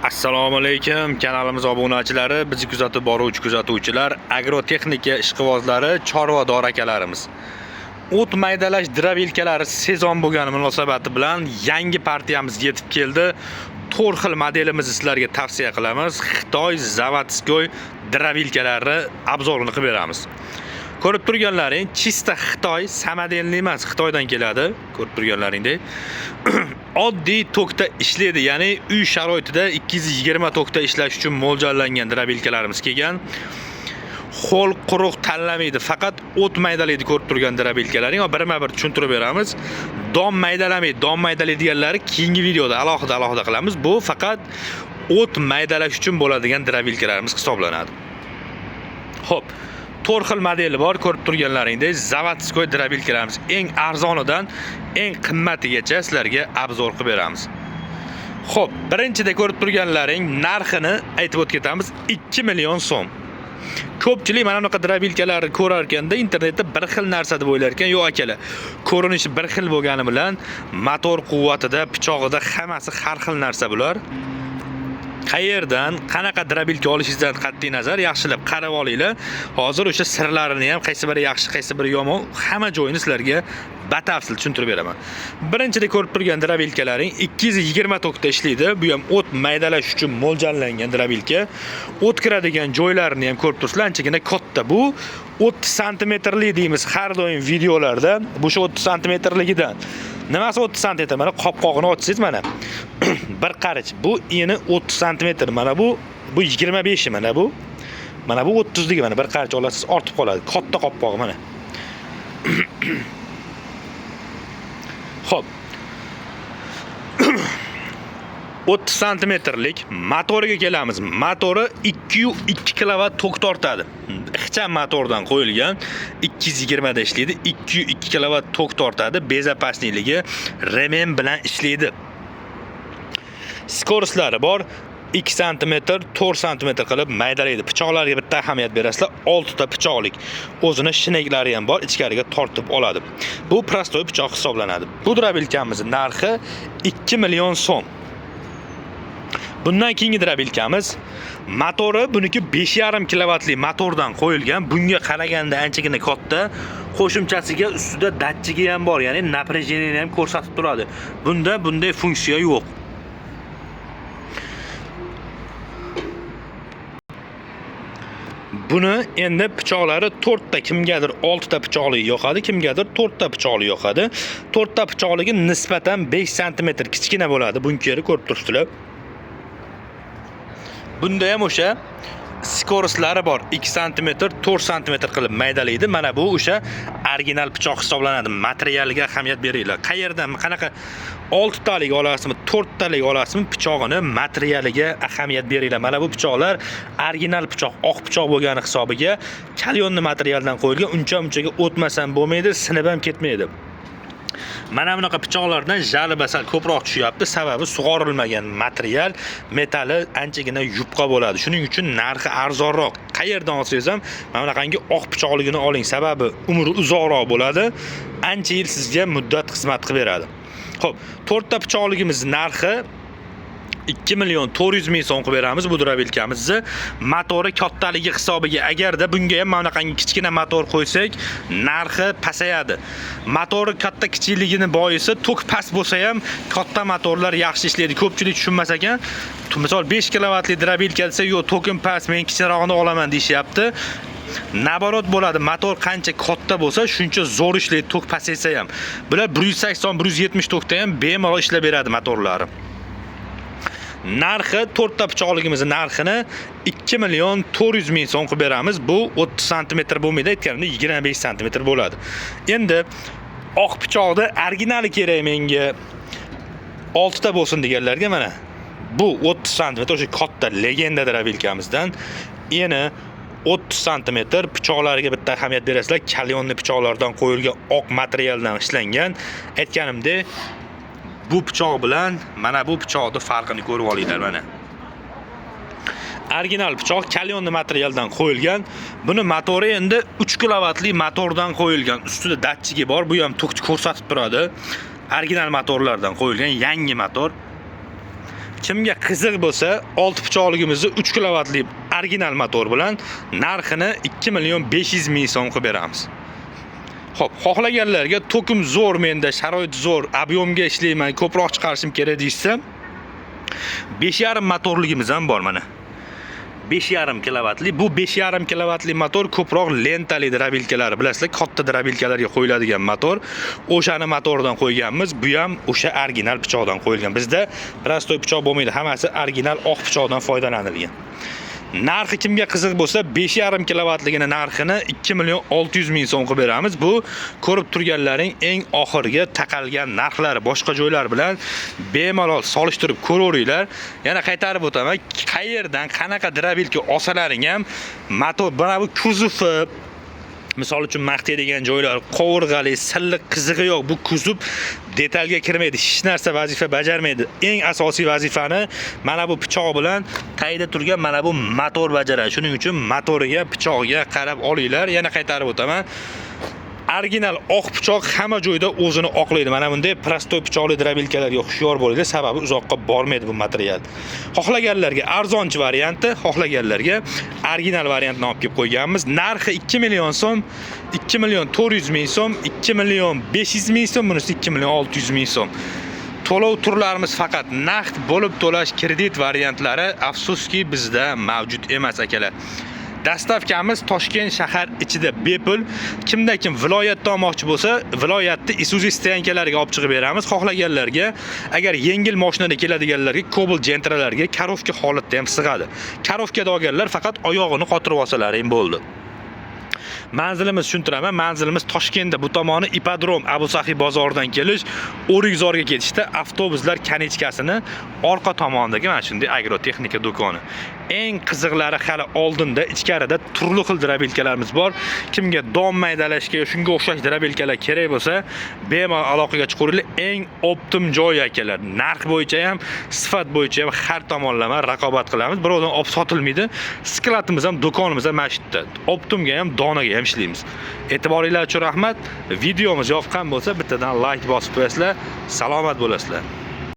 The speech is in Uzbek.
Assalomu alaykum kanalimiz obunachilari, bizni kuzatib boruvchi kuzatuvchilar, agrotexnika ishqibozlari, chorvador akalarimiz. O't maydalash drabilkalari sezon bo'lgani munosabati bilan yangi partiyamiz yetib keldi. 4 xil modelimizni sizlarga tavsiya qilamiz. Xitoy заводской drabilkalari obzorini qilib beramiz. Ko'rib turganlaring чисто Xitoy, самодельный emas, Xitoydan keladi, ko'rib turganlaringdek. Oddiy tokda ishlaydi, ya'ni uy sharoitida 220 tokda ishlash uchun mo'ljallangan drabilkalarimiz kelgan. Ho'l quruq tanlamaydi, faqat o't maydalaydi ko'rib turgan drabilkalaring. Birma-bir tushuntirib beramiz. Don maydalamaydi, don maydalaydiganlari keyingi videoda alohida alohida qilamiz. Bu faqat o't maydalash uchun bo'ladigan drabilkalarimiz hisoblanadi. Xo'p, 4 xil modeli bor, ko'rib turganlaringdek, заводской drabilkalarimiz eng arzonidan eng qimmatigacha sizlarga obzor qilib beramiz. Xo'p, birinchida ko'rib turganlaring narxini aytib o'tib ketamiz, 2 million so'm. Ko'pchilik mana bunaqa drabilkalarni ko'rar ekanda internetda bir xil narsa deb o'ylar ekan. Yo'q akalar, ko'rinishi bir xil bo'lgani bilan motor quvvatida, pichog'ida hammasi har xil narsa bular. Qayerdan qanaqa drabilka olishingizdan qat'iy nazar yaxshilab qarab olinglar. Hozir o'sha sirlarini ham, qaysi biri yaxshi, qaysi biri yomon, hamma joyini sizlarga batafsil tushuntirib beraman. Birinchida ko'rib turgan drabilkalaring 220 tokda ishlaydi. Bu ham o't maydalash uchun mo'ljallangan drabilka. O't kiradigan joylarini ham ko'rib turibsizlar, anchagina katta. Bu 30 santimetrli deymiz har doim videolarda. Bu shu 30 santimetrligidan. Nimasi 30 santimetr? Mana qopqog'ini ochsangiz mana bir qarich. Bu eni 30 santimetr. Mana bu 25 mana bu. Mana bu 30 ligi, mana bir qarich olasiz, ortib qoladi. Katta qopqog'i mana. Xo'p. 30 santimetrlik motoriga kelamiz. Motori 2,2 kilovat tok tortadi. Ixcham motordan qo'yilgan, 220 da ishlaydi, 2,2 kilovat tok tortadi. Bezopasniyligi remen bilan ishlaydi. Skorslari bor. 2 santimetr, 4 santimetr qilib maydalaydi. Pichoqlarga bitta ahamiyat berasizlar. 6 ta pichoqlik. O'zini shneklari ham bor, ichkariga tortib oladi. Bu prostoy pichoq hisoblanadi. Bu drabilkamizning narxi 2 million so'm. Bundan keyingi drabilkamiz motori buniki 5,5 kilovatli motordan qo'yilgan. Bunga qaraganda anchagina katta. Qo'shimchasiga ustida datchigi ham bor, ya'ni напряжение ham ko'rsatib turadi. Bunda bunday funksiya yo'q. Buni endi pichoqlari 4 ta, kimgadir 6 ta pichoqli yoqadi, kimgadir 4 ta pichoqli yoqadi. 4 ta pichoqligi nisbatan 5 santimetr kichkina bo'ladi. Bunkeri ko'rib turibsizlar. Bunda ham o'sha skorslari bor. 2 santimetr, 4 santimetr qilib maydalaydi. Mana bu o'sha original pichoq hisoblanadi. Materialiga ahamiyat beringlar. Qayerdan qanaqa 6 talik olasizmi, 4 talik olasizmi, pichog'ini materialiga ahamiyat beringlar. Mana bu pichoqlar original pichoq, oq pichoq bo'lgani hisobiga kalyonni materialdan qo'yilgan, uncha-munchaga o'tmasam bo'lmaydi, sinib ham ketmaydi. Mana bunaqa pichoqlardan jalba sal ko'proq tushyapti, sababi sug'orilmagan material, metali anchagina yupqa bo'ladi. Shuning uchun narxi arzonroq. Qayerdan olsangiz ham mana bunaqangi oq pichoqligini oling, sababi umri uzoqroq bo'ladi, ancha yil sizga muddat xizmat qilib beradi. Xo'p, 4 ta pichoqligimiz narxi 2 million 400 ming so'm qilib beramiz bu drabilkamizni. Motori kattaligi hisobiga agarda bunga ham mana bunaqangi kichkina motor qo'ysak, narxi pasayadi. Motori katta kichikligini boisi tok past bo'lsa ham katta motorlar yaxshi ishlaydi. Ko'pchilik tushunmas ekan. Misol 5 kilovatli drabilka desa, yo'q, tokim past, men kichkinarog'ini olaman deyishyapti. Naborot bo'ladi. Motor qancha katta bo'lsa, shuncha zo'r ishlaydi, tok pasaysa ham. Bular 180, 170 tokda ham bemalol ishlab beradi motorlari. Narxi 4 ta pichoqligimizning narxini 2 million 400 ming so'm qilib beramiz. Bu 30 santimetr bo'lmaydi, aytganimdek 25 santimetr bo'ladi. Endi oq pichoqni originali kerak menga 6 ta bo'lsin deganlarga mana bu 30 santimetr o'sha katta legenda drabilkamizdan eni 30 santimetr pichoqlariga bitta ahamiyat berasizlar. Kalyonni pichoqlardan qo'yilgan, oq materialdan ishlangan. Aytganimdek, bu pichoq bilan mana bu pichoqning farqini ko'rib olinglar mana. Original pichoq kalyonni materialdan qo'yilgan. Buni motori endi 3 kilovatli motordan qo'yilgan. Ustida datchigi bor, bu ham tok ko'rsatib turadi. Original motorlardan qo'yilgan yangi motor. Kimga qiziq bo'lsa, 6 pichoqligimizni 3 kilovatli original motor bilan narxini 2 million 500 ming so'm qilib beramiz. Xo'p, xohlaganlarga tokim zo'r menda, sharoit zo'r, объем ga ishlayman, ko'proq chiqarishim kerak deyishsa, 5,5 motorligimiz ham bor mana. 5,5 kilovatli. Bu 5,5 kilovatli motor ko'proq lentali дробилка lar, bilasizlar, katta дробилка larga qo'yiladigan motor. O'shani motoridan qo'yganmiz. Bu ham o'sha original pichoqdan qo'yilgan. Bizda простой pichoq bo'lmaydi, hammasi original oq pichoqdan foydalanilgan. Narxi kimga qiziq bo'lsa, 5,5 kilovatligini narxini 2 million 600 ming so'm qilib beramiz. Bu ko'rib turganlaring eng oxirgi taqalgan narxlari, boshqa joylar bilan bemalol solishtirib ko'raveringlar. Yana qaytarib o'taman, qayerdan qanaqa дробилка olsalaring ham motor, mana bu kuzovi, misol uchun, maqtaydigan joylar qovurg'ali, silliq, qizig'i yo'q. Bu kuzov detalga kirmaydi, hech narsa vazifa bajarmaydi. Eng asosiy vazifani mana bu pichoq bilan tagida turgan mana bu motor bajaradi. Shuning uchun motoriga, pichog'iga qarab olinglar. Yana qaytarib o'taman, original oq pichoq hamma joyda o'zini oqlaydi. Mana bunday простой pichoqli дробилка larga hushyor bo'linglar, sababi uzoqqa bormaydi bu material. Xohlaganlarga arzonchi varianti, xohlaganlarga original variantni olib kelib qo'yganmiz. Narxi 2 million so'm, 2 million 400 ming so'm, 2 million 500 ming so'm, bunisi 2 million 600 ming so'm. To'lov turlarimiz faqat naqd bo'lib to'lash, kredit variantlari afsuski bizda mavjud emas, akalar. Доставка miz Toshkent shahar ichida bepul. Kimda kim viloyatda olmoqchi bo'lsa, viloyatni Isuzu стоянка lariga olib chiqib beramiz. Xohlaganlarga, agar yengil mashinada keladiganlarga Cobalt, Gentralarga коробка holatda ham sig'adi. Коробка da olganlar faqat oyog'ini qotirib olsalaring bo'ldi. Manzilimiz tushuntiraman. Manzilimiz Toshkentda bu tomoni Ipodrom, Abu Saxiy bozoridan kelish, O'rikzorga ketishda avtobuslar конечка sini orqa tomonidagi mana shunday agrotexnika do'koni. Eng qiziqlari hali oldinda, ichkarida turli xil дробилка larimiz bor. Kimga don maydalashga, shunga o'xshash дробилка lar kerak bo'lsa, bemalol aloqaga chiqaveringlar. Eng оптом joy, akalar. Narx bo'yicha ham, sifat bo'yicha ham har tomonlama raqobat qilamiz. Birovdan olib sotilmaydi. Склад imiz ham, do'konimiz ham mana shu yerda. Оптом ga ham, donaga ham ishlaymiz. E'tiboringlar uchun rahmat. Videomiz yoqqan bo'lsa, bittadan like bosib qo'yasizlar. Salomat bo'lasizlar.